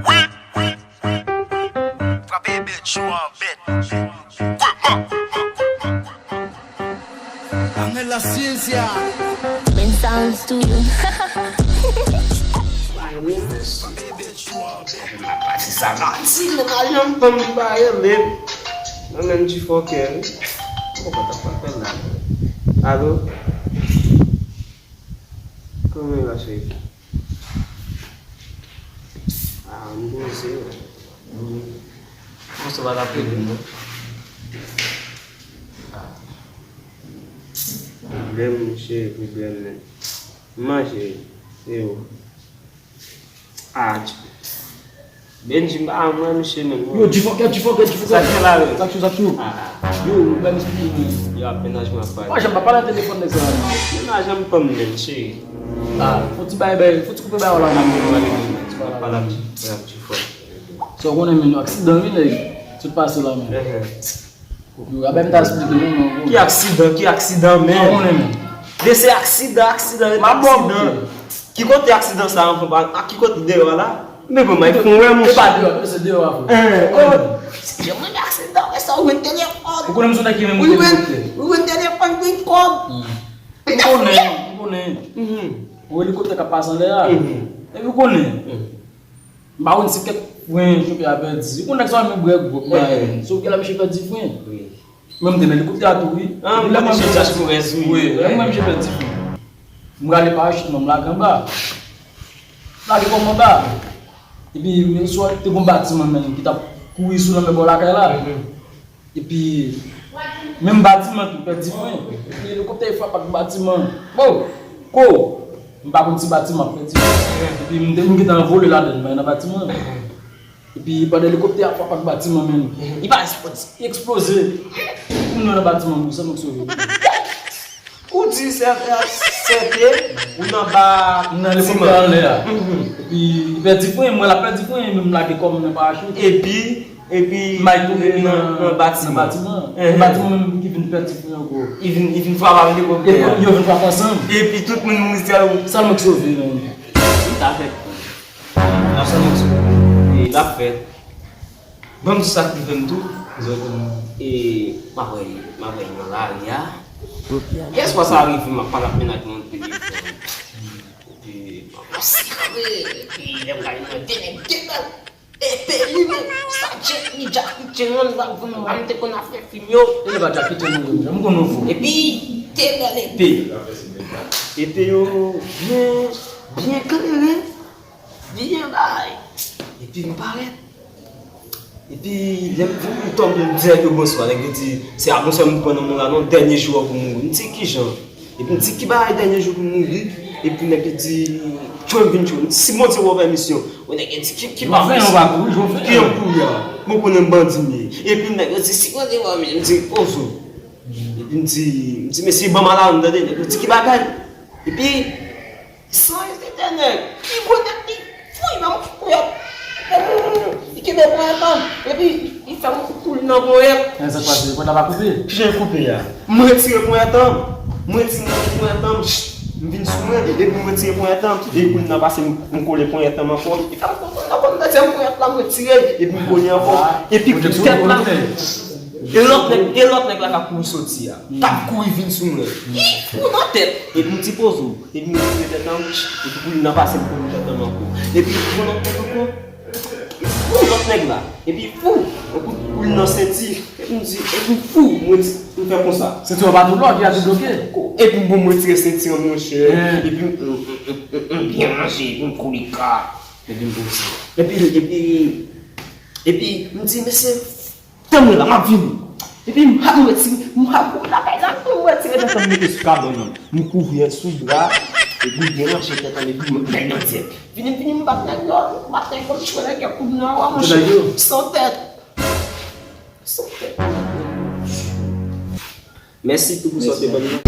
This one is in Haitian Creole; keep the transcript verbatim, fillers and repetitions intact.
Wi, wi, wi, wi. Frape bèt, jou an bèt. Anhel la ciencia. Main Sound Studio. Pati sa mati, men pa janm panm li pa rele. Mwen menm ti fòkè wi. Mwen pa t ap fè la. Alo? Kòman w ye la, cheri? Ah, m poze. Bon, sa pa t ap rele m non. Ah. Pwoblèm, cheri, pwoblèm, men. M manje, e ou? Ah, Benji, m pa mwen, misye menm. Yo, G four, G four, G four. Sa k fè la, wi? Sa k cho, sa k cho. Ah. Yo, ou bay m esplike, men. Yo, ap mennaj mwen ap pale. Mwen, janm pa pale nan telefòn nèg sa la, non. Mennaj mwen pa m menm, cheri. Ah, fò ti bay, bay, fò ti koupe bay la, non. Pale, pale, pale, pale, G four. Sa w konnen, men, aksidan, wi, nèg. Tout pase la, men. Ehe. Yo, a ben m ta esplike nou, non. Ki aksidan, ki aksidan, men? Mwen konnen, men. De se aksidan, aksidan, aksidan. Ki kote aksidan sa anfen, a ki kote deyò a la? Men bon, mwen fon wè, monchè. E pa deyò, se deyò a, frè. Eh, oh, se jan mwen aksidan, men sa ou jwenn telefòn. Ou konnen m se nèg ki renmen helikoptè. Ou jwenn telefòn, jwenn kòb. M konnen, m konnen. Ou helikoptè k ap pase anlè a. Epi ou konnen. M pa konn si kèk fren chofè a pèdi. Ou konn nèg sa renmen bwè gwòg, bagay. So gen lè misye pèdi fren. Wi. Mwen m te nan elikoptè a tou, wi. Ah, m konn misye chache pou rès, wi. Wi, mwen misye pèdi fren. M rale parachit mwen, m lage anba. M lage kò m anba. Epi, men sou te gon batiman menm ki t ap kouri sou lanmè bò lakay la. Epi, menm batiman tou pèdi fren. Epi, elikoptè frape ak batiman. Bon, ko! M pa konn si batiman ap pèdi fren. Epi, m te, m gentan anvole ladann, mwen nan batiman. Epi, pandan elikoptè ap frape ak batiman, menm, li pa esploze. Li eksploze. Moun yo nan batiman, wi, sèlman k sove. Ou di sète, sète, ou nan ba nan elikoptè anlè a. Epi, li pèdi fren, mwen l ap pèdi fren, men m lage kò m nan parachit. Epi, epi, m al tonbe nan, nan batiman. Batiman menm ki vin pèdi fren ankò. Li vin, li vin frape avèk elikoptè a. Yo vin frape ansanm. Epi, tout moun mouri sèl ou. Sèl mwen k sove, menm. Li ta fèt. N ap sa mwen sou. E l ap fèt. Ban m di sa k rive m tou. E m ap wè, m ap wè nan lari a. Yè swa sa rive m ap pale ak mennaj mwen telefòn. Epi m ap sere. Epi lè m gade mwen de nèg de bèl. Epi li menm, sa Jack li, Jack li te rann la vin mwen te konn ap fè fim yo. E lè pa Jack li te rann yo, m konn nou fò. Epi te bèl epi. Epi yo byen, byen klere. Byen bay. Epi m parèt. Epi lè m vin, m tonbe, m di nèg yo bonswa. Nèg yo di, se a bonswa m pran nan men w la non, dènye jou a pou mouri. M di kijan? Epi m di ki bagay dènye jou pou mouri? Epi nèg yo di, tchwe m vin tchwe w. M di si Bondye ba w pèmisyon. Bon, nèg yo di ki, ki bagay, ki yon kouri a? Mwen konnen m bandi m ye. Epi nèg yo di si Bondye ba w pèmisyon. M di pozo. Epi m di, m di mesye ban m a la, tande. Nèg yo di ki bagay? Epi san ezite nèg, pi gwo nèg li fouy nan kouyèt. Li kenbe ponyèt lan, epi li fè m koule nan ponyèt. Men sa k pase, ponyèt la pa koupe? Kijan l koupe a? M retire ponyèt lan, m retire ponyèt lan, m vin sou mwen, epi m retire ponyèt lan, epi kounye a pase m, m kole ponyèt lan ankò, li fè m koule nan dezyèm ponyèt la, m retire, epi m kole ankò, epi tèt la. E lòt nèg, e lòt nèg la k ap kouri soti a, k ap kouri vin sou mwen. Li fou nan tèt. Epi m ti poze w. Epi m retire tèt lan, epi koulin nan pase m kouri tèt lan ankò. Epi m pran lòt nèg ankò. Li fou lòt nèg la. Epi fou. Yon kout koulin nan senti. Epi m di, epi m fou. Mwen di, m fè konsa. Senti w pa tou lòd, li a tou bloke. Epi m bon, m retire senti an, monchè. Epi m, m, m, m, m byen manje, epi m koule ka. Epi m poze. Epi, epi, epi m di, mesye, tann mwen la, m ap vini. Epi m ap retire, m ap kouri lakay la, m retire tèt lan, m mete sou kabann nan. M kouvri l sou bra, epi m byen rache tèt lan, epi m nèg nan dyèt. Vini, vini, m bat nèg yo, m bat nèg yo, m tchwe nèg yo, kout nan, wa, monchè, san tèt. San tèt. Mèsi tou pou sa w te ban m nan.